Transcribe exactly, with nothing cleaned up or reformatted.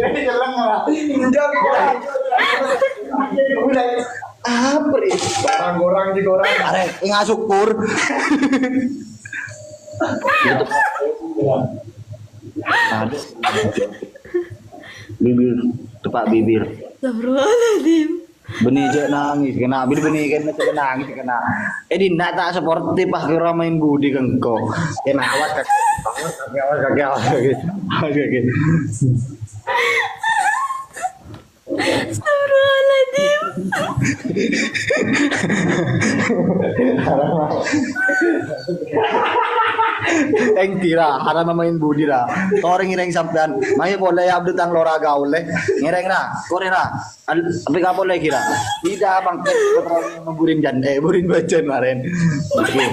Ini jelek, Pak. Apa nih? Gorang-gorang di gorang. Arè, enggak syukur. Ada. Bibir, tepak bibir. Astagfirullahaladzim. Bânnè cè' nangès, kèna bânnè bânnè kèna cè' nangès kèna. Eh, di nak tak sportif, ah, kèra maèn budi kèngko. Kèna awas, kaki, awas, kaki, awas, kaki, awas, kaki. Astagfirullahaladzim. Ènggi ra, haram maèn budi ra. Torè ngèrèng sampèyan. Mayu polè ya abdu tang lora gaul, eh. Ngèrèng ra, korè ra. Al-, apa kapan lagi ra? Tidak, Bang. Burin jan, eh, burin bâjân marèn. Oke.